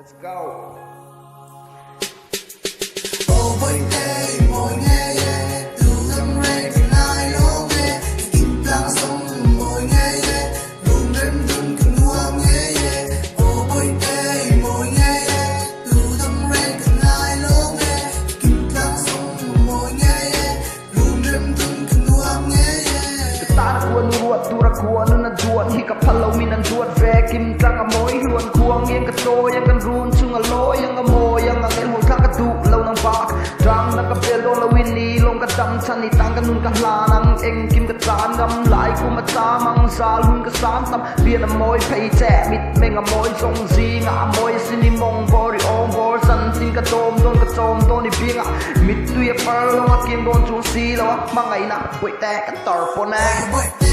Let's go. Ka tan a khuanu ruat tur a khuanun a duan hi ka phal lo min an duat ve kim tlang a mawi hluan khuang iang ka chawi ang kan run chung a lawi ang a mawi ang a ngelho thlak ka duh lo nang bak tlang dang ka bel dawn lo in ni lawm ka dam chhan i tang ka nun ka hlan ang engkim ka chan ngam lai kum a cham ang zal hun ka sam tam pian a mawi phei che mitmeng a mawi zawng zingah a mawi sin i mawng bawr i awm bawr zan tin ka dawm dawn ka chawm dawn i biangah Mittui a far lawng a kim dawn chung si lo a hmangaihna buaihte kan tar pawn e.